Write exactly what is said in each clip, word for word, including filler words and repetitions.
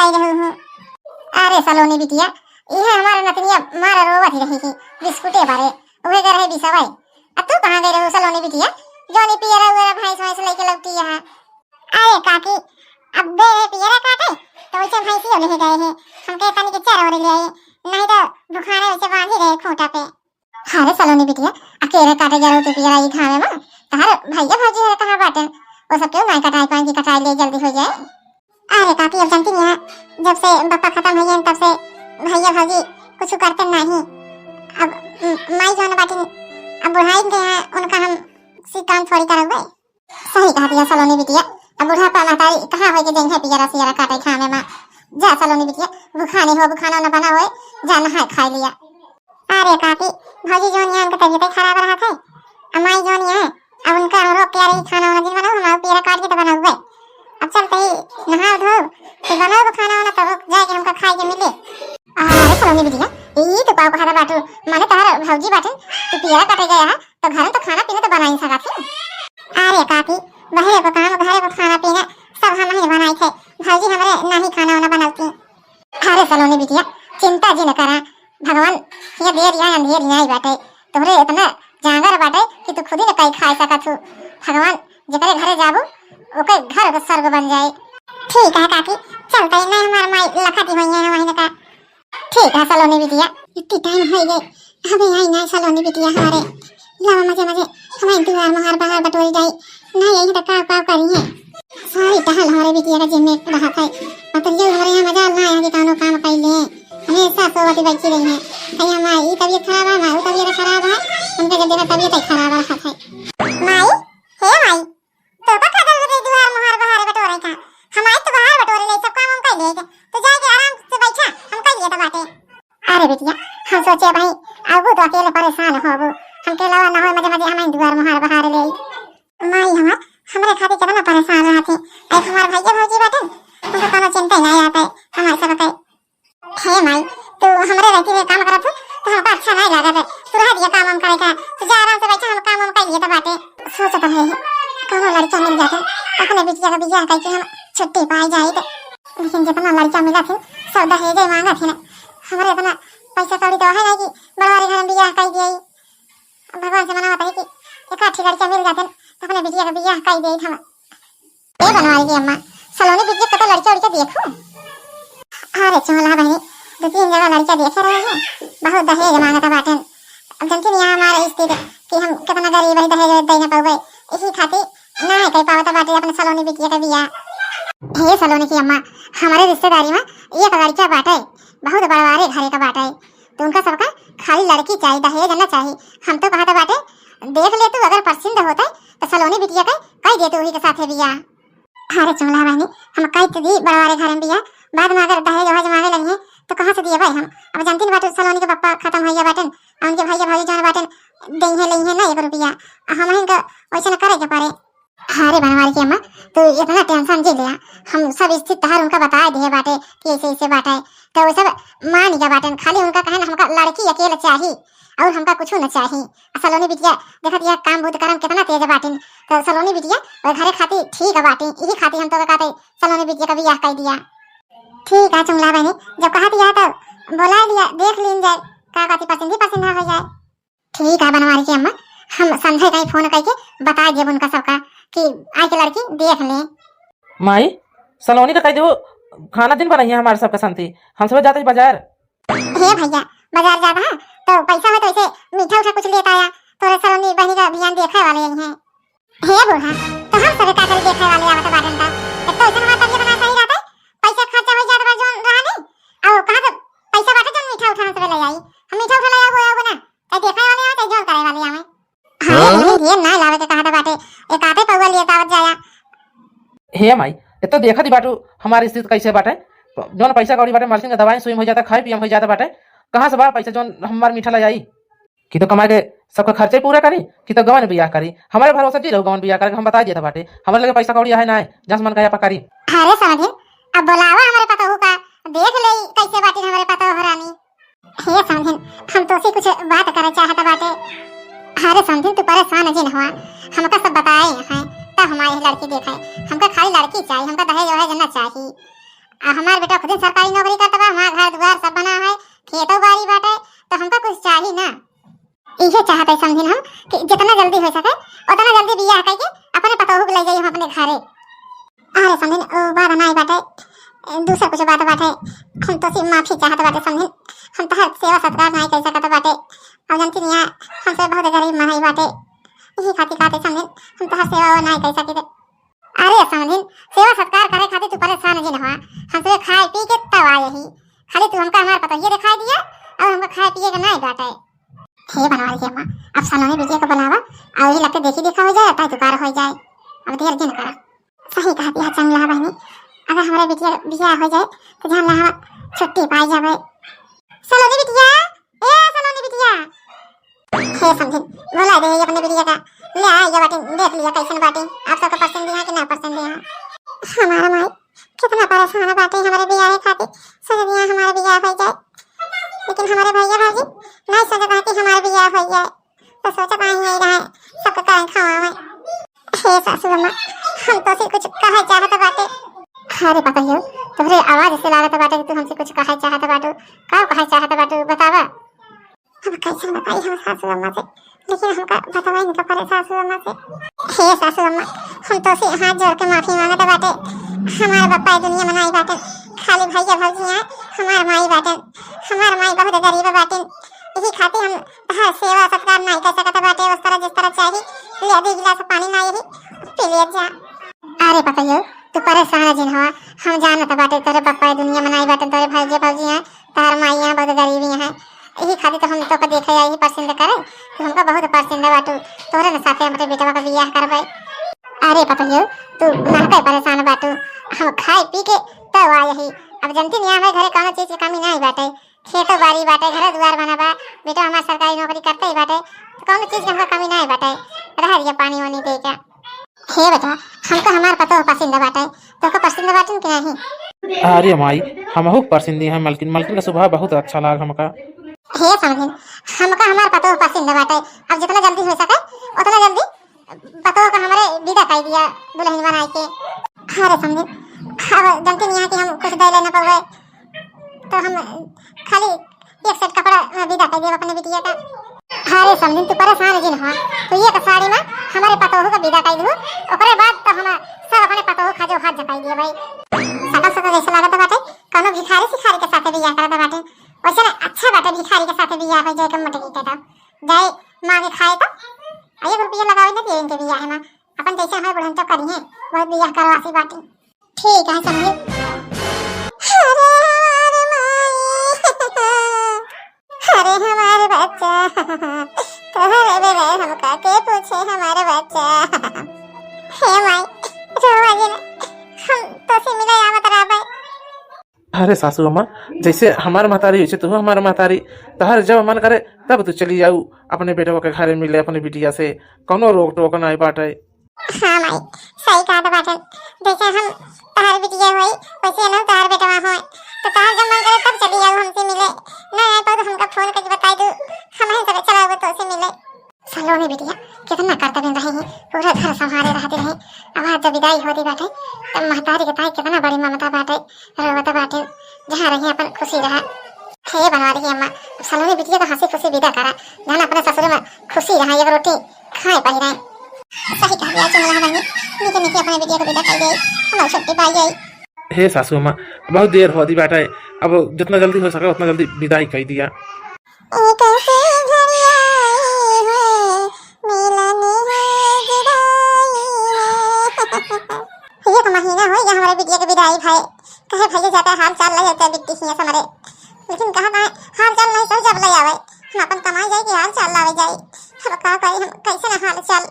गई रहू हूँ। अरे सलोनी बिटिया, इहे हमार नतनिया मार रोवत ही रही थी, बिस्कुटे बारे, उहे के रहे बिसवाई। अब तू कहाँ गई रहू सलोनी बिटिया, जौन ई पियरा उयरा भैंस वैंस लेके लौटी है? अरे काकी, अब दे रहे पियरा काटे, तो वैसे भैंसियो ले गए हैं, हमके तनी के चर और ले आए, नहीं तो भुखाने वैसे बांधी रहे खूंटा पे। अरे सलोनी बिटिया, अकेले काटे जा रहू तू पियरा ई घामे में? तहार भैया भौजी है कहाँ बाटेन? वो सब क्यों नाई कटाई पाएंगी, कटाई ले जल्दी हो जाए। अरे काकी, अब जानती नहीं है, जब से बप्पा खत्म हो गए तब से भैया भौजी कुछ करते नहीं। अब म-, माई जो है ना बाटी, अब बुढ़ाई गए हैं, उनका हम सी काम थोड़ी करोगे। सही कहा दिया सलोनी बिटिया, अब बुढ़ापा महतारी कहाँ होए के जइहे पियरा सियरा काटे खाने में। जा सलोनी बिटिया, भुखानी हो, भुखाना न बना होए, जा नहाए खाए लिया। अरे काकी, भौजी जोन यहाँ उनका तबीयत खराब रहा था, अमाई जोन यहाँ, अब उनका हम रोक के आ रही, खाना वाना दिन बनाओ, हमारे पियरा काट के तो बनाओ। अब चलते ही नहाओ धो, फिर बनाओ खाना वाना, तब जाके हमका खाए के मिले। अरे सलोनी बिटिया, ई तो पाव कहा था बाटू, माने तहार भौजी बाटू, तू पियरा काटे गया है, तो घर में तो खाना पीना तो बना ही सका थी। अरे काकी, बहरे को काम, घरे को खाना पीना सब हम ही बनाई थे, भौजी हमरे नहीं खाना वाना बनौती। अरे सलोनी बिटिया, चिंता जिन करा, भगवान ये देर या अंधेर न्याय बाटे, तोहरे इतना जांगर बाटे कि तू खुद ही न कई खाए सकत हू। भगवान जेकरे घरे जाबू, ओके घर के स्वर्ग बन जाए। ठीक है काकी, चलते ही नहीं हमार माई लखती हुई है वहीं का। ठीक है सलोनी बिटिया, इतनी टाइम हो गए, अबे आई ना सलोनी बिटिया हमारे। लावा मजे मजे हमारे दुआर मोहार बहार बटोरी जाई। ना यही तो काव काव करी है। सारी टहल हमारे बिटिया का जिम्मे रहा था। मतलब ये हमारे यहाँ मजा ना आया कि कानो काम कर ले। हमेशा सोवती बैठी रही है। कहीं हमारी तबीयत खराब है, हमारी तबीयत खराब है। उनका जब देखा तबीयत ही खराब रहा था। माई, हे माई, तो का खातिर रे दुआर मोहार बहार बटोरे का? हमारे तो बहार बटोरे ले, सब काम हम कर ले। तो जाके आराम से बैठा, हम कर लिए तो बाटे। अरे बिटिया, हम सोचे भाई, अब तो अकेले परेशान होबू, हमके अलावा ना हो मजे मजे हमारे दुआर मोहार बहार ले। माई हमार, हमरे खातिर कितना परेशान रहत है। एक हमार भैया भौजी बाटे, उनका कोनो चिंता ही नहीं आता है हमारे सब के। हे माई, तू हमरे रहती में काम करत हो, तो हमका अच्छा नहीं लागत है। तू रह दिया काम वाम करे का, तू जा आराम से बैठा, हम काम वाम कर लिए तो बाटे। सोचत है, कोनो लड़का मिल जाते, अपने बिटिया का बियाह करके हम छुट्टी पाई जाए तो। लेकिन जितना लड़का मिला थे, सब दहेज मांगा थे ना। हमारे इतना पैसा कौड़ी तो है नहीं कि बड़वारी घर में बियाह कर दिया। अब भगवान से मनावत है कि एक आठी लड़का मिल जाते, तो अपने बिटिया का बियाह कर दे हम। ए बनवारी की अम्मा, सलोनी बिटिया कतो लड़का उड़का देखू? अरे चुमला बहनी, दो तीन जगह लड़का देखे रहे हैं, बहुत दहेज मांगत बाटेन। अब जानती नहीं हमारे स्थिति कि हम कितना गरीब है, दहेज दे न पावे, इसी खातिर ना है कह पावत बाटे अपने सलोनी बिटिया का बियाह। हे सलोनी की अम्मा, हमारे रिश्तेदारी में एक लड़का बाटे, बहुत बड़वारे घरे का बाटे, तो उनका सबका खाली लड़की चाहिए, दहेज न चाहिए। हम तो कहत बाटे, देख ले तू, अगर पसंद होते तो सलोनी बिटिया के कह देते वही के साथे बियाह। अरे चुमला बहनी, हम कह तो दी बड़वारे घर में बियाह, बाद में अगर दहेज वहेज मांगे लगी तो कहाँ से दिए भाई हम? अब जानती न बाटे सलोनी के पापा खत्म हो गया बाटे, और उनके भैया भाभी जान बाटे, दे हैं ले हैं ना एक रुपया, हम इनका वैसे न करे के पड़े। अरे बनवारी की अम्मा, तू इतना टेंशन जी लिया, हम सब स्थिति तहार उनका बता दिए बाटे कि ऐसे ऐसे बाटे, तो वो सब मान गया बाटे। खाली उनका कहे ना, हमका लड़की अकेले चाही और हमका कुछ न चाही। आ सलोनी बिटिया देखत यह काम बुद्ध करम कितना तेज बाटिन, तो सलोनी बिटिया वो घरे खाती ठीक बाटिन, यही खाती हम तो कहते सलोनी बिटिया का बियाह कर दिया। ठीक है चुमला बहनी, जब कहत यह तो बोला दिया, देख लीन जाए का कहती पसंद ही पसंद ना हो जाए। ठीक है बनवारी की अम्मा, हम संझे कहीं फोन करके बता देब उनका सबका कि आए के लड़की देख ले। माई, सलोनी का कह दो खाना दिन बनाई है हमारे सबका शांति, हम सब जाते हैं बाजार। हे भैया, बाजार जाता है तो पैसा हो तो ऐसे मीठा उठा कुछ लेता आया, तोरे सलोनी बहनी का बियाह देखे वाले यही हैं। हे बूढ़ा, तो हम सब का करी देखे वाले आवत बाटन का, एक तो ऐसे हमारा तबीयत ना सही रहता, पैसा खर्चा हो जाता बा जोन रहा नहीं, और कहाँ से पैसा बाटे जोन मीठा उठा हम सब ले आई, हम मीठा उठा ले आबो आबो ना, चाहे देखे वाले आवे, चाहे जोन करे वाले आवे। हाँ, हाँ? नहीं, ये ना लावे के कहा था बाटे, एक आधे पौवा लिए आवत जाया। हे माई, ये तो देखा दी बाटू हमारी स्थिति कैसे बाटे, जोन पैसा कौड़ी बाटे, मलकिन का दवाई सुई में हो जाता, खाए पिए में हो जाता बाटे, कहाँ से बा पैसा जोन हमार मीठा ले आई? कि तो कमाए के सबका खर्चे पूरा करी, कि तो गवन बियाह करी। हमारे भरोसा जी रहो गवन बियाह करे, हम बता दिया था बाटे, हमारे लगे पैसा कौड़ी है ना, जहाँ से मन कहे आप करी। अरे समधिन, अब बोलावा हमारे पतोहू का, देख ले कैसे बाटी हमारे पतोह रानी। हे समधिन, हम तो से कुछ बात करे चाहत बाटे। अरे समधिन, तू परेशान जिन हुआ, हमका सब बताए हैं, तब हमारे लड़की देखे। हमका खाली लड़की चाहिए, हमका दहेज वहेज ना चाहिए। आ हमार बेटा खुदे सरकारी नौकरी करत बा, हमार घर दुआर सब बना है, खेतो बारी बाटे, तो हमका कुछ चाही ना। इहे चाहत है समधिन हम कि जितना जल्दी हो सके उतना जल्दी बियाह करके अपने पतोहू के ले जाई हम अपने घरे। अरे समधिन, ओ बात नाई बाटे, दूसर कुछ बात बाटे। हम तोसे माफी चाहत बाटे समधिन, हम तोहार सेवा सत्कार नाई कर सकत बाटे। अब जानती नहीं, हमसे बहुत गरीब महई बाटे, यही खातिर कहते समधिन, हम तोहार सेवा वो नाई कर सकी। अरे समधिन, सेवा सत्कार करे खातिर तू परेशान जिन हुआ, हमसे खाए पी के तब आए ही। खाली तू हमका हमार पतोहिए दिखाई दिया, अब हमका खाए पिए के नाई बाटे। हे बनवारी के अम्मा, अब सलोनी बिटिया को बुलावा, और यही लगते देखी देखा हो जाए, ताई दुकार हो जाए। अब देर जिन करा। सही कहा दिया चंगला बहनी, अगर हमारे बिटिया बियाह हो जाए तो जान ला हम छुट्टी पाई जावे। सलोनी बिटिया, ए सलोनी बिटिया। हे समधिन, बोला दे ये अपने बिटिया का, ले आ ये बाटी, देख लिया कैसन बाटी, आप सबका पसंद है कि ना पसंद है। हमारा माई कितना परेशान बाटे हमारे बियाह खातिर, सोच दिया हमारे बियाह हो जाए, लेकिन हमारे भैया भाभी नहीं सोचत है कि हमारे बियाह हो जाए, तो सोचत आई यही रहे सबके कारण खावा में। हे सासू अम्मा, हम तोसे कुछ कहे चाहत बाटे। अरे पतोहियो, तोहरे आवाज से लागत बाटे कि तू हमसे कुछ कहे चाहत बाटू। का कहे चाहत बाटू, बतावा। अब कैसे बताई हम सासू अम्मा से, लेकिन हमका बतावा इनका परे सासू अम्मा से। हे सासू अम्मा, हम तोसे हाथ जोड़ के माफी मांगत बाटे। हमार बप्पा दुनिया मनाई बाटे, खाली भैया भौजी हैं, हमार माई बाटे, हमार माई बहुत गरीब बाटे, यही खातिर हम तोहार सेवा सत्कार नाई कर सकत बाटे उस तरह जिस तरह चाही। ले दे गिलास पानी ना यही पी ले जा। अरे पतोहियो, तू परेशान जिन हुआ, हम जानत बाटे तोरे बप्पा दुनिया मनाई बाटे, तोरे भौजी भौजी हैं, तोहर माई यहाँ बहुत गरीबी है, यही खातिर तो हम तोके देखे आई पसंद करे, तू हमका बहुत पसंद बाटू, तोरे न साथे हमरे बेटवा का बियाह करबे। अरे पतोहियो, तू ना के परेशान बाटू, हम खाए पी के तब आए ही। अब जनती नहीं हमारे घरे कौनो चीज की कमी नहीं बाटे, खेतो बारी बाटे, घर दुआर बना बा, बेटा हमार सरकारी नौकरी करते ही बाटे, तो कौनो चीज के हमका कमी नहीं बाटे। रह दिया पानी वानी दे के। हे बेटा, हमका हमार पतोह पसंद बाटे, तोहका पसंद बाटे कि नहीं? अरे माई, हमहू पसंद है मलकिन, मलकिन का स्वभाव बहुत अच्छा लाग हमका। हे समधिन, हमका हमार पतोह पसंद बाटे, अब जितना जल्दी हो सके उतना जल्दी पतोह का हमरे विदा कर दिया दुल्हन बनाए के। अरे समधिन, अब जनती नहीं है कि हम कुछ दे लेना पावे, तो हम खाली एक सेट कपड़ा में विदा कर देब अपने बिटिया का। अरे समधिन, तू परेशान जिन हो, तू एक साड़ी में हमारे पतोहू का विदा कर दू, ओकरे बाद तो हम सब अपने पतोहू खा जो हाथ जपाई दिए भाई। सकल सकल जैसे लागत बाटे, कोनो भिखारी सिखारी के साथे बियाह करत बाटे, वैसे ना अच्छा बाटे भिखारी के साथे बियाह हो जाए के मोटकी के तो। जाए मांगे खाए तो, आ एक रुपया लगावे ना दिए इनके बियाह में, अपन जैसे हमारे बुढ़न तो करी है, बहुत बियाह करवासी बाटे। ठीक है समझे। अरे हमारे माई, अरे हमारे बच्चा, तोहरे बगैर हमका के पूछे हमारे बच्चा। हे माई, रोवा जिन, हम तोसे मिले आवत रहबे। अरे सासू अम्मा, जैसे हमार महतारी वैसे तू हमार महतारी, तोहर जब मन करे तब तू चली जाऊ अपने बेटवा के घरे मिले अपने बिटिया से, कौनो रोक टोक नहीं बाटे। हाँ माई, सही कहत बाटन। जैसे हम तहार बिटिया होई, वैसे ना तहार बेटवा होई। तो तहार जब मन करे तब चली आऊ हमसे मिले। ना आए पाओ तो हमका फोन करके बताई दू, हम ही सब चलाओ तो से मिले। सलोनी बिटिया कितना करतबिन रही है, पूरा घर संभाले रहती रही। अब आज जब विदाई होती बाटे, तब महतारी के ताई कितना बड़ी ममता बाटे, रोवत बाटे, जहाँ रही अपन खुशी रहा। हे बनवारी की अम्मा, सलोनी बिटिया का हंसी खुशी विदा करा, जाना अपने ससुर में खुशी रहा, एक रोटी खाए पाई रहे। सही कह दिया चुमला बहनी, मीठे मीठे अपने बिटिया को विदा कर दे, हमारी छुट्टी पाई जाए। हे सासू अम्मा, बहुत देर होती बाटे, अब जितना जल्दी हो सके उतना जल्दी विदाई कर दिया। एक से घड़ी आई है, मिलन है जुदाई है। एक महीना हो गया हमारे बिटिया के विदाई भए, कहे भैया जाता हाल चाल ले जाता बिट्टी हियां से मरे, लेकिन कहा कहे हाल चाल नहीं सही जब ले आवे, हम अपन कमाई जाए कि हाल चाल लावे जाए। हम का करी, हम कैसे ना हाल चाल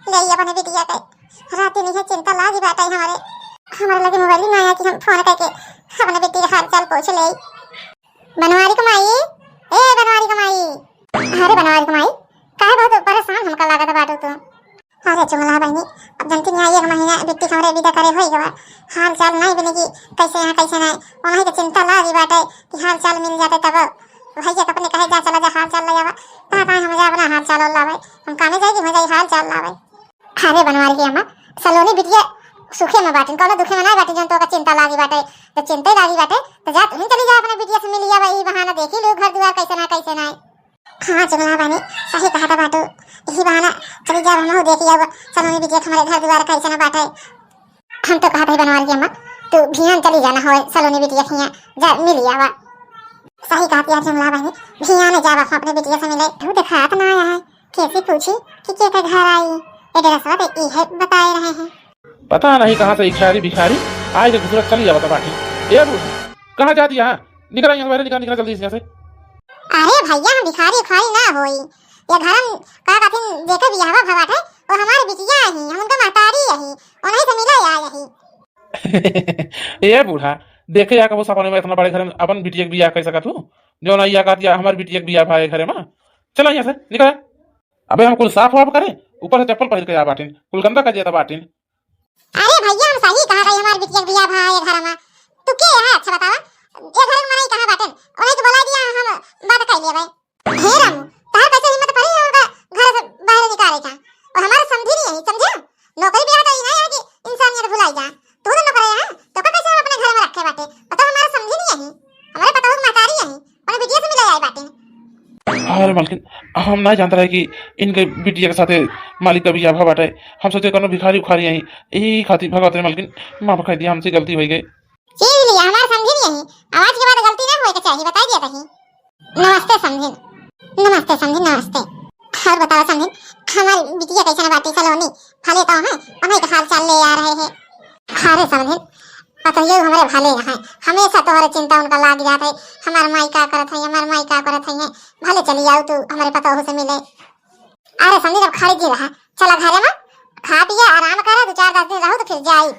ले आई अपने बिटिया के। रात दिन यह चिंता लागी बाटे हमारे, हमारे लगे मोबाइल ही ना आया कि हम फोन करके अपने बिट्टी के हाल चाल पूछ ले। बनवारी के माई, ए बनवारी के माई। अरे बनवारी के माई, काहे बहुत परेशान हमका लागत बाटू तू? अरे चुमला बहनी, अब जनती नहीं, एक महीना बिट्टी हमरे विदा करे होई गवा, हाल चाल नहीं मिले कि कैसे यहाँ कैसे नहीं, वहीं के चिंता लागी बाटे कि हाल चाल मिल जाते तब। भैया के अपने कहे जा चला जा हाल चाल ले आवा, कहाँ कहाँ हम जा अपना हाल चाल लावे, हम कामे जाए कि हम जाए हाल चाल लावे। अरे बनवारी की अम्मा, सलोनी बिटिया सुखे में बाटिन, कौनो दुखे में नहीं बाटिन, जौन तोका चिंता लागी बाटे। तो चिंता लागी बाटे, तो जा तुम चली जा अपने बिटिया से मिली आवा, ई बहाना देखी लू घर दुआर कैसे ना कैसे ना है। हाँ चुगला बानी, सही कहा था बाटू, यही बहाना चली जा, हम देखी आवा सलोनी बिटिया के हमारे घर दुआर कैसे ना बाटे। हम तो कहत है बनवारी अम्मा, तू भियान चली जाना होए सलोनी बिटिया के हियां, जा मिली आवा। सही कहत यार चुगला बानी, भियान जावा अपने बिटिया से मिले। तू दिखात ना आया है, कैसे पूछी कि के का घर आई? एड्रेसवा तो ई है बताए रहे हैं। पता नहीं कहाँ से इखारी भिखारी आए के घुसरत चली आवत बाटी। ए बूढ़ा, कहाँ जाती यहाँ? निकल यहाँ से बाहर, निकल, निकल जल्दी से यहाँ से। अरे भैया, हम भिखारी उखारी ना होई, ये घर में का कथिन जेकर बियाहवा भवा बाटे, वो हमारे बिटिया ही, हम उनका महतारी यही, उन्हीं से मिले आए यही। ए बूढ़ा, देखे या कबो सपने में इतना बड़े घर में अपन बिटिया के बियाह कर सका तू? जो ना या कहती हमारे बिटिया के बियाह भाई घरे में। चला यहाँ से, निकल। अबे हम कुल साफ वाफ करें, ऊपर से चप्पल पहिर के आ बाटिन, कुल गंदा कर देता बाटिन। अरे भैया, हम सही कहा रही, हमार बिटिया के बियाह भा है घर में। तू के है, अच्छा बतावा, ये घर में नहीं कहाँ बाटेन, वही तो बुला दिया, हम बात कर लेबै। हे रामू, तहार कैसे हिम्मत पड़ी है उनका घर से बाहर निकाले का? वो हमारा समझी नहीं है, समझे? नौकरी भी आता ही नहीं है कि इंसानियत भुलाई जा। तू तो नौकरी है, तो का कैसे हम अपने घर में रखे बाटे? बताओ, हमारा समझी नहीं है, हमारे पतोह की महतारी है, उन्हें बिटिया से मिले आई बाटे। अरे मालकिन, हम ना जानता रहे कि इनके बिटिया के साथे मालिक का बियाह भा बाटे। हम सोचे कोनो भिखारी उखारी आई, यही खातिर भगवत रे मालकिन, माफ कर दिया, हमसे गलती हो गई। चीज लिया, हमार समझी नहीं है, आज के बाद गलती ना होए के चाहिए, बताई दिया तही। नमस्ते समझिन, नमस्ते समझिन, नमस्ते। और बताओ समझिन, हमारी बिटिया कैसे ना बाटी सलोनी, भले तो है, उन्हीं का हाल चाल ले आ रहे हैं। अरे समझिन, पतोहियो हमारे भले हैं, हमेशा तोहरे चिंता उनका लाग जात है, हमार माई का करत है, हमार माई का करत है, भले चली आओ तू हमारे पतोह से मिले। अरे समझिन, अब खड़ी जी रहा, चला घरे में, खा पिया आराम करा, दो चार दस दिन रहो तो फिर जाई।